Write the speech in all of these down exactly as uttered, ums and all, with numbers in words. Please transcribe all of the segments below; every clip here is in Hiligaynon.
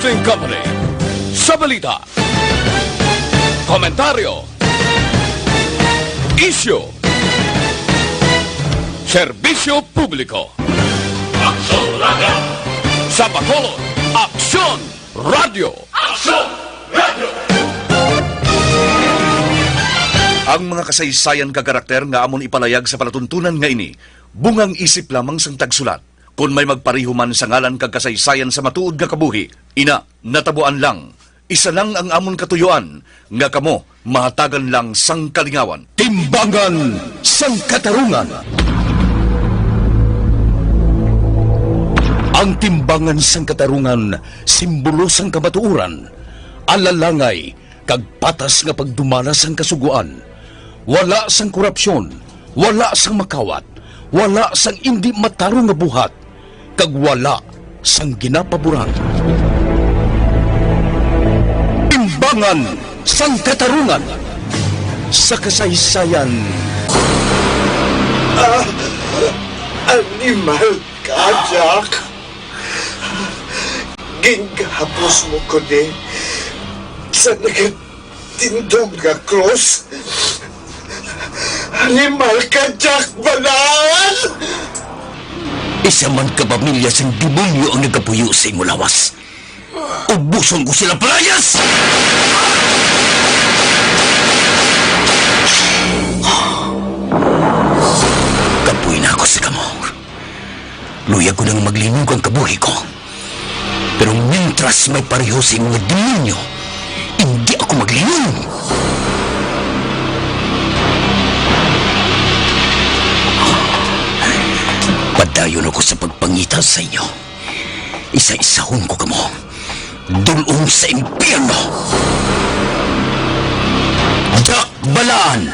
Broadcasting Company. Sa balita, komentaryo, isyu, serbisyo publiko. Aksyon Radio! Sa Bacolod, Aksyon Radio! Aksyon Radio! Ang mga kasaysayan kag karakter nga amon ipalayag sa palatuntunan nga ini, bungang isip lamang sang tagsulat. Kon may magpareho man sa ngalan kag kasaysayan sa matuod nga kabuhi, ina, natabuan lang. Isa lang ang amon katuyoan, nga kamo mahatagan lang sang kalingawan. Timbangan sang Katarungan. Ang timbangan sang katarungan, simbolo sang kamatuoran, alalangay, kag patas nga pagdumala sang Kasugoan, wala sang korupsyon, wala sang makawat, wala sang indi matarong nga buhat, kag wala sang ginapaboran. Timbangan sang Katarungan sa kasaysayan. Ah, animal ka, Jack. Gingahapos mo ko ni sa nagatindog nga krus. Animal ka, Jack Balaan! Isa man ka pamilya sang demonyo ang nagapuyo sa imo lawas. Ubuson ko sila, palayas! Kapoy na ako sa kamo. Luyag ko nang maglinog ang kabuhi ko. Pero mientras may pareho sa imo nga demonyo, hindi ako maglinog. Padayon ako sa pagpangita sa inyo. Isa-isahon ko kamo. Dul-ong sa impyerno. Jack Balaan,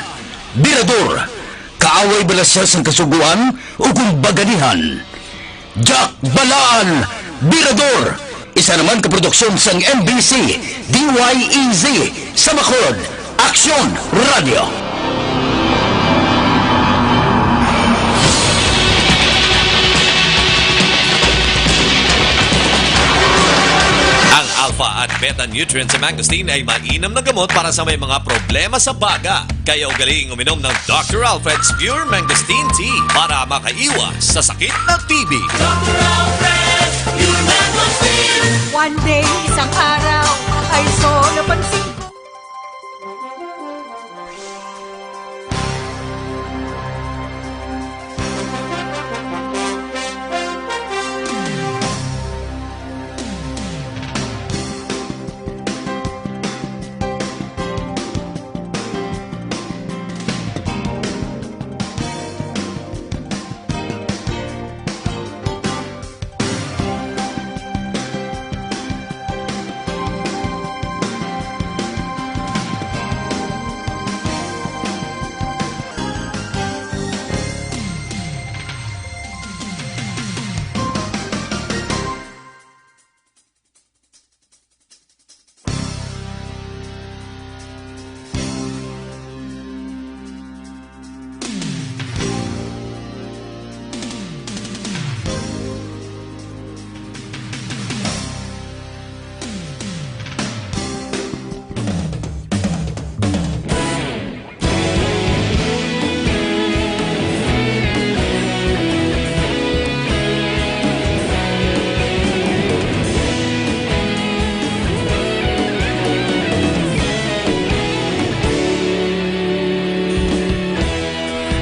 Birador, kaaway bala sia sang Kasugoan o kung baganihan? Jack Balaan, Birador, isa naman ka produksyon sang M B C, D Y E Z, sa Bacolod, Aksyon Radio. Ang alpha at beta nutrients sa mangosteen ay mainam na gamot para sa may mga problema sa baga. Kaya ugaliing uminom ng Doctor Alfred's Pure Mangosteen Tea para makaiwas sa sakit na T B. Doctor Alfred's Pure Mangosteen. One day, isang araw, ay so napansin ko.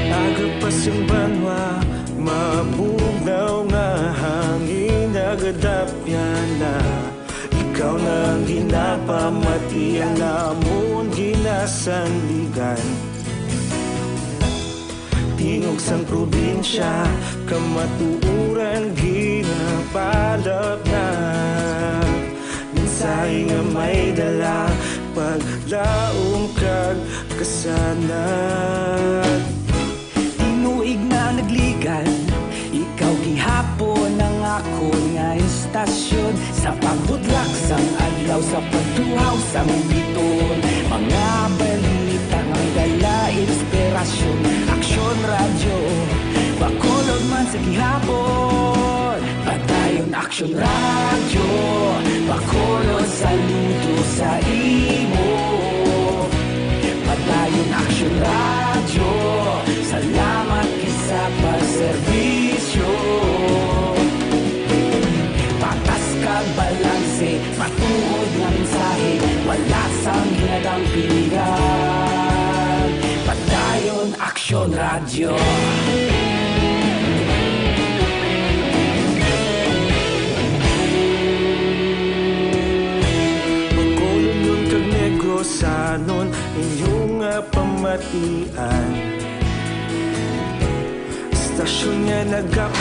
Agapas ang banwa, mabugnaw nga hangin, nagadapyan na. Ikaw na ang ginapamati, ang amon ginasandigan. Tingog sang probinsya, kamatuoran ginapalapnag. Mensahe nga may dala, paglaom kag kasanag. Tinuig na nagligad, ikaw gihapon ang akon nga istasyon. Sa pagbudlak sang adlaw, sa pagtuhaw sang biton, mga balita nga may dala inspirasyon. Aksyon Radyo, Bacolod man sa gihapon. Padayon Aksyon Radyo, Bacolod Saludo sa imo, Padayon Aksyon Radyo. Salamat kay sa pagserbisyo. Patas kag balanse, matuod nga mensahe, wala sang ginadampingan. Padayon Aksyon Radyo. Bacolod kag Negrosanon, inyo nga pamatian. Estasyon nga nagap-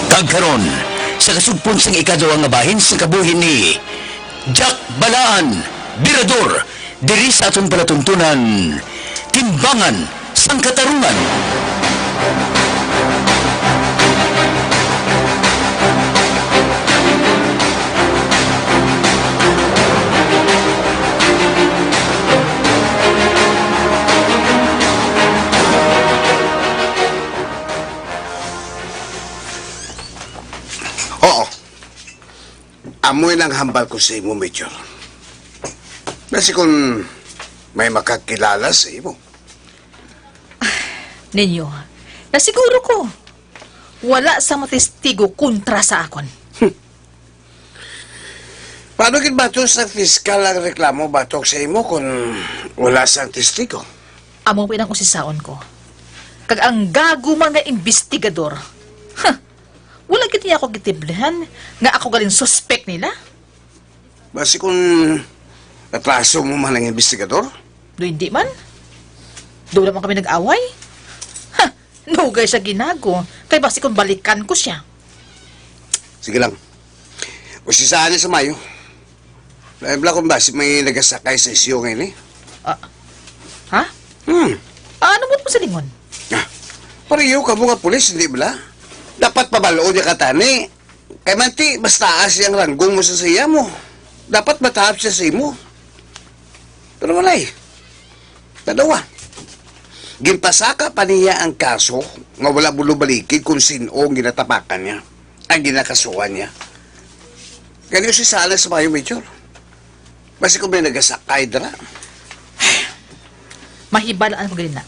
Kag karon, sa kasugpon sang ikaduha nga bahin sa kabuhi ni Jack Balaan, Birador, diri sa aton palatuntunan, Timbangan sang Katarungan. Oo. Amo nang hambal ko sa imo, Major. Basi kun may makakilala sa imo. Ninyo, nasiguro ko, wala sang mga testigo kontra sa akon. Paano gid bato sa fiskal ang reklamo batok sa imo kung wala sang testigo? Amo pa inang usisaon ko. Kag ang gago man nga imbestigador. Huh! Wala gid niya ako gitiblihan nga ako galing suspek nila. Basi kung atraso mo man ang imbestigador? Do hindi man. Do naman kami nag-away. Ha! Nugay sa ginago. Kay basi kung balikan ko siya. Sige lang. Usisaan niya sa Mayo. Lain bala kung basi may nagasakay sa isyo ngayon eh. Ah, ha? Hmm. Ah, ano mo sa lingon? Ah, pareho ka mo nga pulis, hindi bala? Dapat pabaloon niya ka tani. Kay manti, mas taas siyang ranggong mo sa siya mo. Dapat matahap siya sa imo. Pero walay. Tadawa. Ginpasaka pa niya ang kaso nga wala bulo balikid kung sin-o ang ginatapakan niya, ang ginakasuhan niya. Gani si Sala sa Mayo, Major. Basi ko may nagasakay dira. Mahibalaan ko gani na.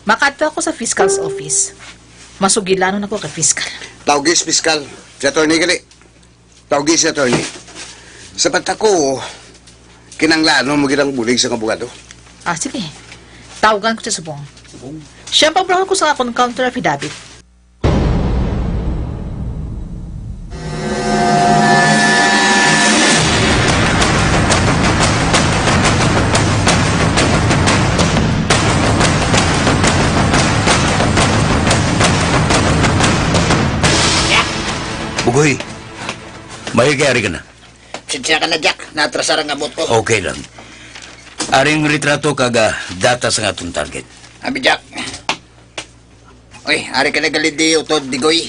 Makadto ako sa fiscal's office. Masugilanon ako kay fiskal. Tawgi si fiskal. Si attorney gali. Tawgi si attorney. Sapat ako, kinanglanon mo gid ang bulig sa abogado. Ah, sige. Tawagan ko siya subong. Siya ang pagbuhal ko sa akon counter affidavit. Bugoy, mayo kay ari ka na. Sensya ka na, Jack. Naatrasar ang abot ko. Okay lang. Aring retrato kag, ah, data sa atong target. Abi, Jack. Oy, ari ka na gali di, Utod, Digoy.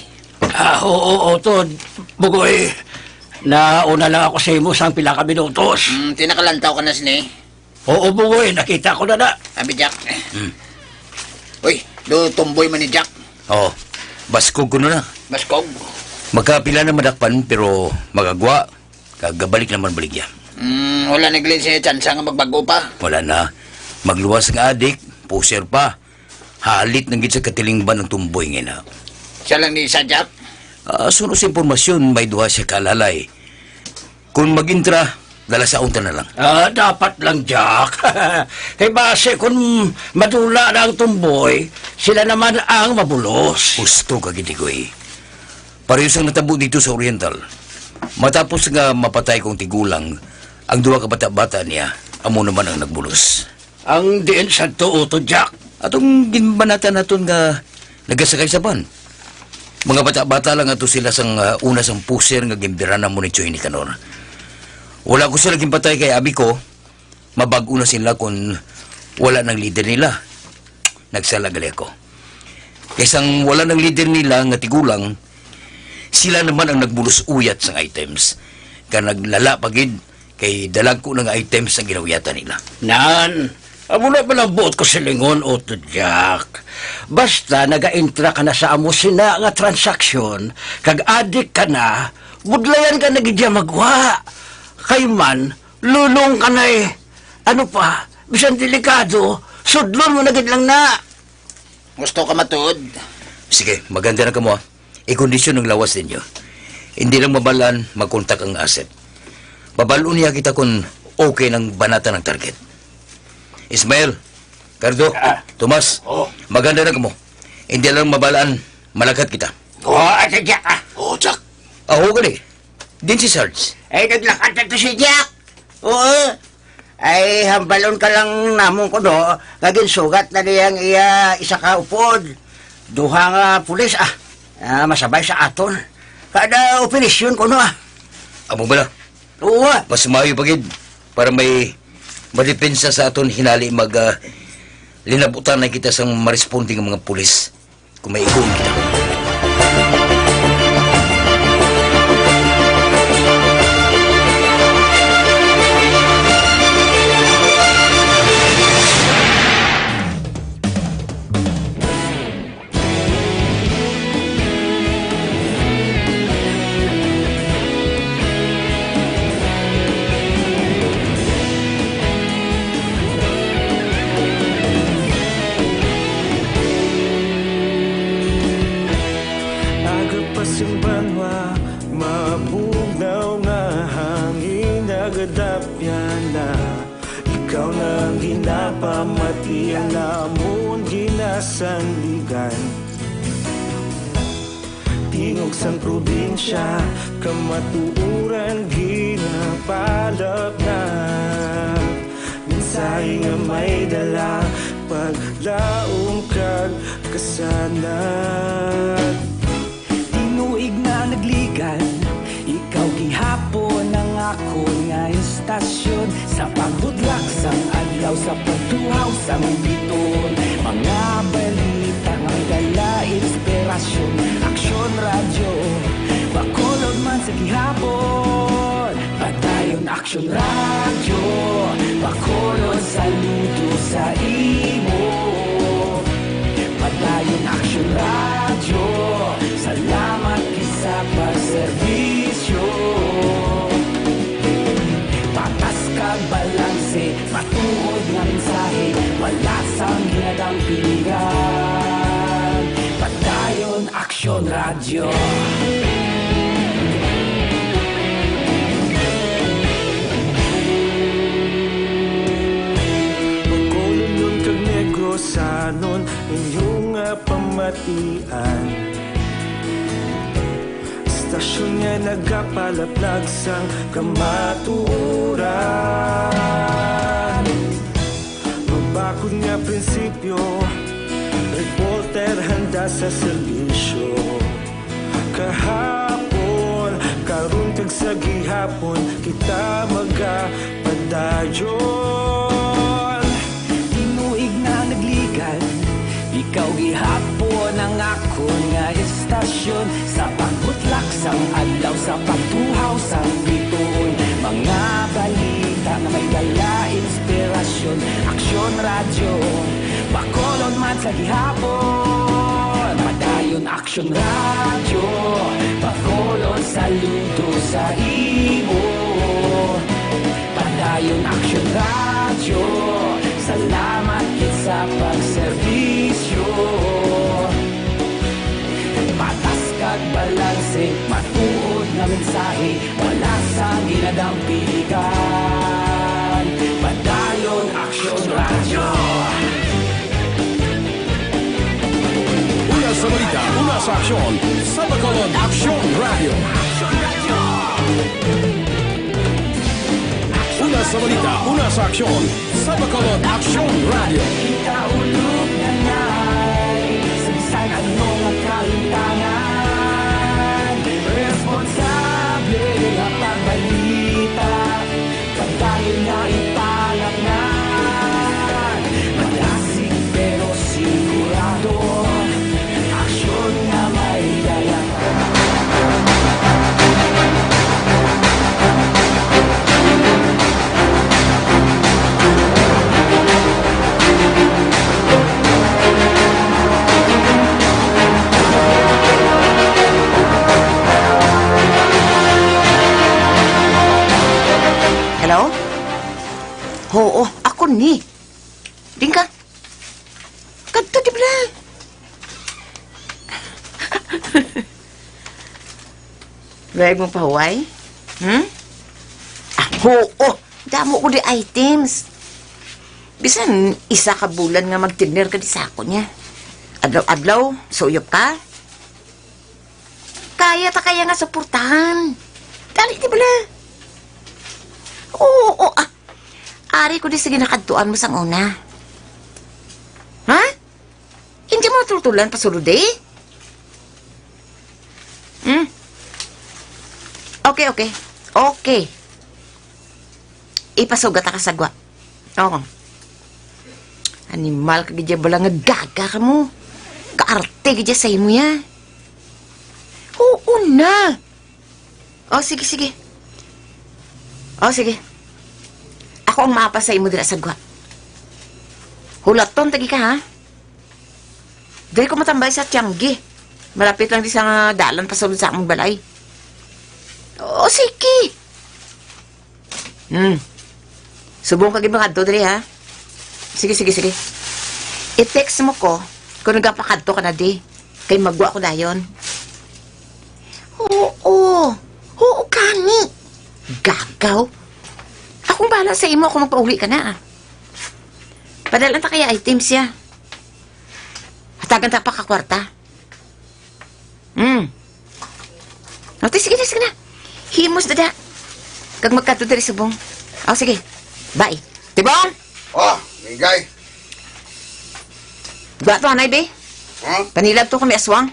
Ah, oo, oo, Tod. Bugoy, nauna lang ako sa imo sang pila ka minutos. Hmm, tinakalantaw ka na sini. Oo, Bugoy, nakita ko na na. Abi, Jack. Hmm. Uy, do tumboy man ni Jack. Oh, baskog ko na na. Baskog? Makapila na madakpan, pero magagwa. Kag gabalik naman baligya. Hmm, wala na gali siya tsansa nga magbag-o pa. Wala na. Magluwas nga adik, puser pa. Halit na gid sa katilingban ang tumboy nga ina. Siya lang ni isa, Jack? Ah, suno sa impormasyon, may duha siya ka alalay. Kung mag-intra, dala sa unta na lang. Ah, dapat lang, Jack. Kay basi kung madula na ang tumboy, sila naman ang mabulos. Husto ka, Gitigoy. Pareho sang natabo dito sa Oriental. Matapos nga mapatay kong tigulang, ang duha ka bata-bata niya, amo naman ang nagbulos. Ang diin sadto, Utod, Jack? Atong ginbanatan naton nga nagasakay sa van. Mga bata-bata lang ato sila sang, ah, una sang puser nga ginbiranan mo ni Choy Nicanor. Wala ko sila ginpatay kay abi ko, mabag-o na sila kung wala nang lider nila. Nagsala gali ako. Kay sang wala nang leader nila nga tigulang, sila naman ang nagbulos-uyat sang items. Kag naglala pa gid, kay dalagko na nga items ang ginauyatan nila. Nan, amo na pala ang buot ko silingon, Utod Jack. Basta nagaentra ka na sa amo sina nga transaksyon, kag adik ka na, budlayan ka na gid niya magwa. Kay man, lulong ka na eh. Ano pa, bisan delikado, sudlon mo na gid lang na. Gusto ka matuod? Sige, maganda na kamo, ah. Ikondisyon ang lawas ninyo. Hindi lang mabalaan, magkontak ang asset. Babal-on niya kita kung okay nang banatan ang target. Ismael, Cardo, Ah. Tomas, Oh. maganda na kamo. Hindi lang mabalaan, malakat kita. Oh, ate Jack, ah. Oh, Jack. Aho gani. Din si Sarge. Ay, naglakat na to si Jack. Oo. Ay, hambalon ka lang namon kuno nga ginsugat na niya ang iya isa ka upod. Duha nga pulis, ah, ah, masabay sa aton. Kada operasyon kuno, ah. Amo bala? Oo, ah. Mas maayo pa gid para may madepensa sa aton hinali mag, ah, linabutan na kita sang maresponde nga mga pulis. Kung may igon kita. Aga pa sing banwa, mabugnaw nga hangin nagadapyan na. Ikaw na ang ginapamati, ang amon ginasandigan. Tingog sang probinsya, kamatuoran ginapalap na. Mensahe nga may dala, paglaom kag kasanag. Tinuig na nagligan, ikaw gihapon ang akon nga istasyon. Sa pagbudlak sang adlaw, sa pagtuhaw sang bituon, mga balita nga may dala inspirasyon. Aksyon Radyo, Bacolod man sa gihapon. Padayon Aksyon Radyo, Bacolod, saludo sa imo. Padayon Aksyon Radyo, salamat gid sa pagserbisyo. Patas kag balanse, matuod nga mensahe, wala sang ginadampingan. Padayon Aksyon Radyo. Bacolodnon kag Negrosanon, inyo nga pamatian. Istasyon nga nagapalaplag sang kamatuoran. Mabakod nga prinsipyo, reporter handa sa serbisyo. Kahapon, karon kag sa gihapon, kita magapadayon. Tinuig na nagligan, ikaw gihapon ang akon nga istasyon. Sa pagbutlak sang adlaw, sa pagtuhaw sang bituon, mga balita nga may dala inspirasyon. Aksyon Radyo, Bacolod man sa gihapon. Padayon Aksyon Radyo, Bacolod, saludo sa imo. Padayon Aksyon Radyo, salamat gid sa pagserbisyo. Patas kag balanse, matuod nga mensahe, wala sang ginadampigan. Padayon Aksyon Radyo. Una sa balita, una sa aksyon, sa Bacolod Aksyon Radyo. Una sa balita, una sa aksyon, sa Bacolod Aksyon Radyo. Kita ulog na ngay, sa bisan ano nga kalintangan, responsable nga pagbalita. Padayon nga ipalapnan, malasig pero sin ko ni. Ding ka. Kadto, di bala? Wala mo pahuway? Hmm? Ah, oo. Damo ko di items. Bisan isa ka bulan nga mag-tenure ka di sa ako niya. Adlaw-adlaw, suyop ka. Kaya ta kaya nga suportahan. Dali, di bala? Oo, oo, ah. Ari ko di sa ginakadtuan mo sang una. Ha? Hindi mo natultulan pa sulod, eh? Hmm? Okay, okay. Okay. Ipasugat ka sa gwa. Oo. Animal ka gid ya bala nga gaga ka mo. Kaarte gid ya sa imo ya. Oo na. Oh, sige, sige. Oh, sige. Ako ang maapa sa imo dira sa gwa. Hulaton tagi ka, ha? Diri ko matambay sa Tiangge. Malapit lang di sa nga dalan pasulod sa among balay. Oh, sige. Hmm. Subong ka gid makadto diri, ha? Sige, sige, sige. I-text mo ko kung nagapakadto ka na di. Kay magwa ko dayon. Oo. Oo, kani. Gagaw. Akong bala sa imo, ako magpauli ka na, ah. Padalhan ta kaya items ya. Hatagan ta pa ka kwarta. Hmm. O, ti, sige na, sige na. Himos, dada. Kag magkadto diri subong. O, sige. Bye. Tibong! Oh, Migay. Gwa to, anay, be. Ha? Panilab to kami aswang.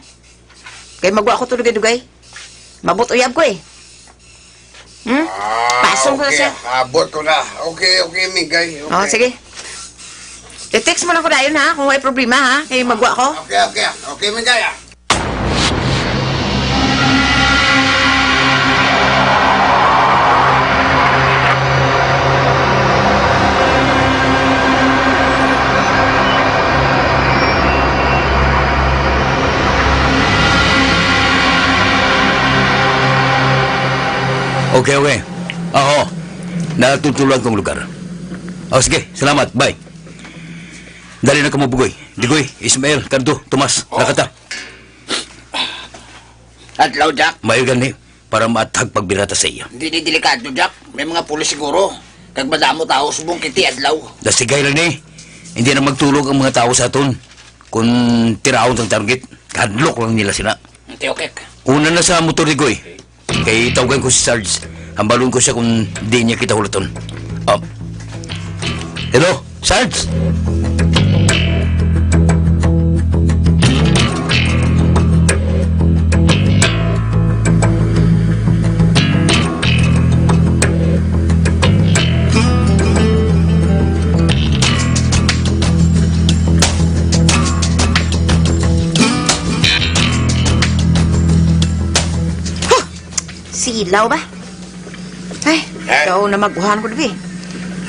Kay magwa ko to dugay-dugay. Mabot uyab ko, eh. Hmm? Ah, Pasong ko na okay. siya. Abot ko na. Okay, okay, Migay. Oh, Okay. sige. I-text mo lang ko dayon, ha, kung may problema, ha, kay magwa ko. Okay, okay. Okay, Migay, ah. Okay, okay. Oo. Natutuluan kong lugar. O, sige. Salamat. Bye. Dali na kamo, Bugoy. Digoy, Ismael, Cardo, Tomas, Oh. lakata. Adlaw, Jack. Maayo gani, para maathag pagbirata sa iya. Hindi ni delikado, Jack. May mga pulis siguro. Kag madamo tao subong kiti adlaw. Dasigay lang ni. Hindi na magtulog ang mga tao sa aton. Kung tiraon sang target, kahadlok lang nila sila. Ang tiokek. Una na sa motor ni Goy. Kay tawgan ko si Sarge. Hambalon ko siya kung di niya kita hulaton. Oh. Hello, Sarge? Silaw ba? Ay, Eh? ikaw na mag-uhan ko, bi.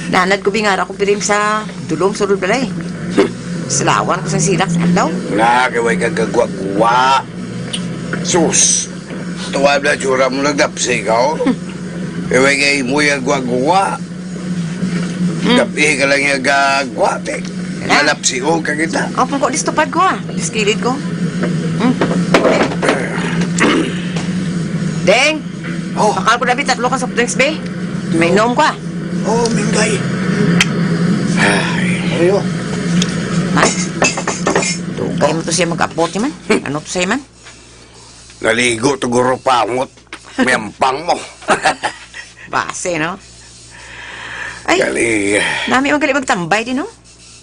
Nanad ko, bi, nga ra ko piring sa dulom sulod balay. Silawan ko sa silak sa adlaw. Wala, kay way ka gagwa-gwa. Sus, tuwa na tsura mo, nagdapsi ka, oh. Kay way ka imo yung gagwa-gwa. Hmm. Gabi ka lang yung gagwa, te. Wala. Malapsi, oh, ka kita. Oh, pungko, distupad ko, ah. Diskilid ko. Hmm. Deng! Oh. Pakal ko na, bi, tatlo ka soft drinks, bi. May inom ko, ah. Oh, Minggay. Ay. Ayo. Ay. Tugay mo to siya mag-apot, man. Ano to siya, man? Naligo to, guro, pangot. May ampang mo. Base, no? Ay, Gali. Nami mo gali magtambay din, no?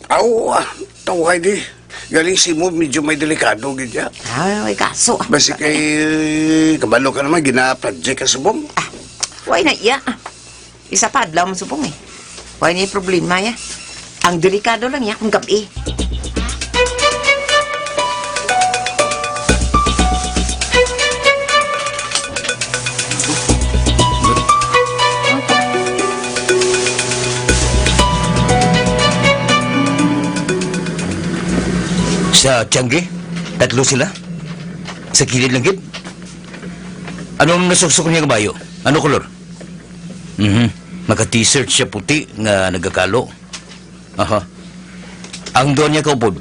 Aw, ah, tawhay di. Galing si mo, medyo may delikado gid ya. Ah, may kaso. Basi kay, kabalo ka naman, gina-project ka subong. Ah, why na iya? Isa pa adlaw man subong eh. Why niya problema ya? Ang delikado lang ya kung gabi. Sa Tiangge, tatlo sila. Sa kilid lang gid. Ano ang nasuksok niya kabayo? Ano kolor? Mhm. Naka-t-shirt siya puti nga nagakalo. Aha. Ang duha niya kaupod,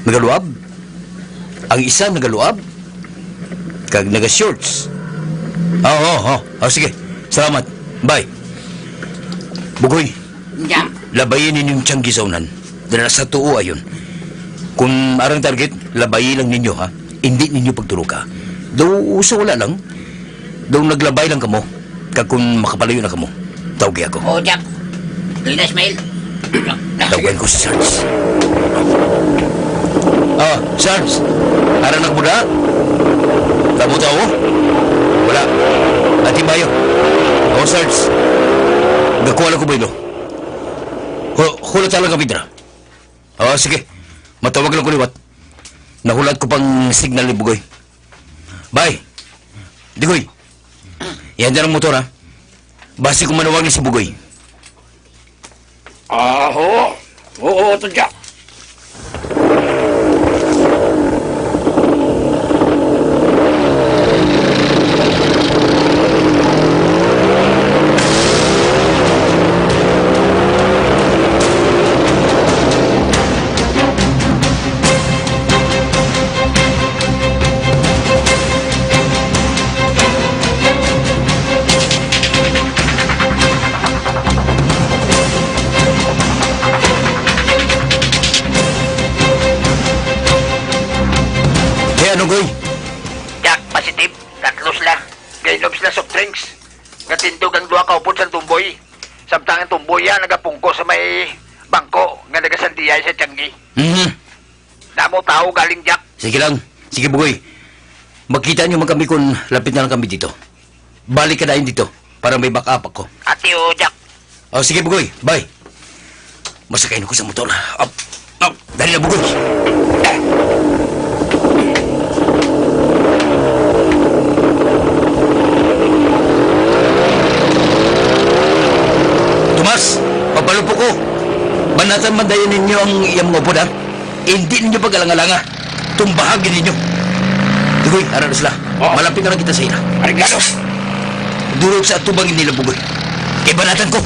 nagaluab. Ang isa nagaluab, kag naga-shorts. Ah, oo, oo. Oh, sige. Salamat. Bye. Bugoy, Jam. Labayi ninyong tiyanggi sa unan. Dala sa tuo ayon. Kung arang target, labayi lang ninyo, ha? Hindi ninyo pagtuloka. Daw sa wala lang. Daw naglabay lang kamo. Kag kung makapalayo na kamo, tawgi ako. Oo, Jack. Dali na, Ismael. Tawgan ko si Sarge. Ah, Sarge. Ara na mo da? Tamo tao? Wala. Ati Bayo. Oh, Sarge. Gakuha lang ko, Boy, no? Hu-, hulat lang kami dira. Oh, sige. Matawag lang ko liwat. Nahulat ko pang signal ni Bugoy. Bay! Digoy! Ihanda ang motor, ha? Basi ko manawag ni si Bugoy. Aho! Oo, to, Jack. Eh, ano, Goy? Jack, positive. Tatlo sila. Gainom sila soft drinks. Nga tindog ang duha ka upod sang tumboy. Samtang ang tumboy, ah, nagapungko sa may bangko nga nagasandiay sa tiyanggi. Mhm. Damo tawo galing, Jack. Sige lang. Sige, Bugoy. Makita nyo man kami kung lapit na lang kami dito. Balik ka dayon dito para may backup ako. Ati, oo, Jack. Oh, sige, Bugoy. Bye. Masakay na ko sa motor. Up, up. Dali na, Bugoy. Tomas, papalupok ko. Banatan man dayon ninyo ang iyang mga upod, ha? Hindi ninyo pag-alang-alanga. Tumbahan gid ninyo. Dugoy, ara na sila. Oh. Malapit na lang kita sa ila. Arigado. Durog sa atubang nila, Bugoy. Kay banatan ko.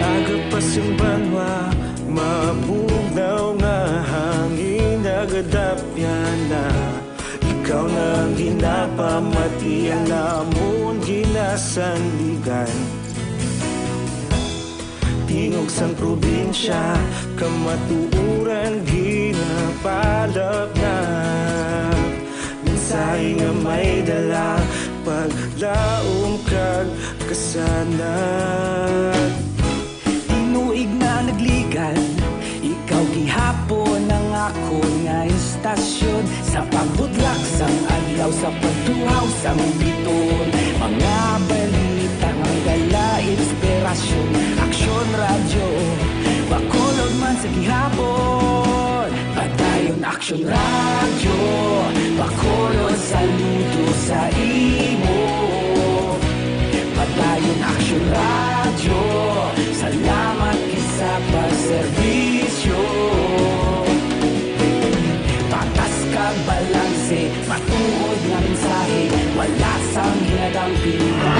Aga pa sing banwa, mabugnaw nga hangin, nagadapyan na. Ikaw na ang ginapamati, ang amon ginasandigan. Tingog sang probinsya, kamatuoran ginapalapnap. Mensahe nga may dala, paglaom kag kasanag. Tinuig na nagligan, ikaw gihapon ang akon nga istasyon. Sa pagbutlak sang adlaw, sa pagtuhaw sang biton, mga balita nga dala inspirasyon. Aksyon Radyo, Bacolod man sa gihapon. Padayon Aksyon Radyo, Bacolod, saludo sa imo. Padayon Aksyon Radyo, salamat gid sa pagserbisyo. Patas kag balanse, matuod nga mensahe, wala sang ginadampingan.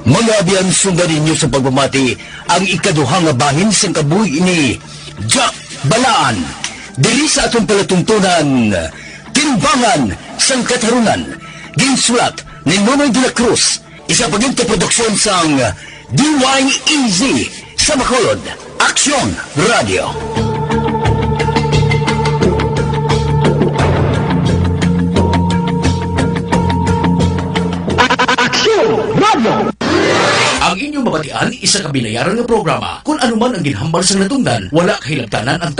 Mga abyan, sundan ninyo sa pagpamati ang ikaduha nga bahin sang kabuhi ni Jack Balaan. Diri sa atong palatuntunan, Timbangan sang Katarunan. Ginsulat ni Nonoy de la Cruz. Isa pa gid ka produksyon sang D Y E Z sa Bacolod. Aksyon Radio. Aksyon Radio. Ang inyong mabatian, isa ka binayaran nga programa. Kung ano man ang ginhambal sang natungdan, wala kahilabtanan ang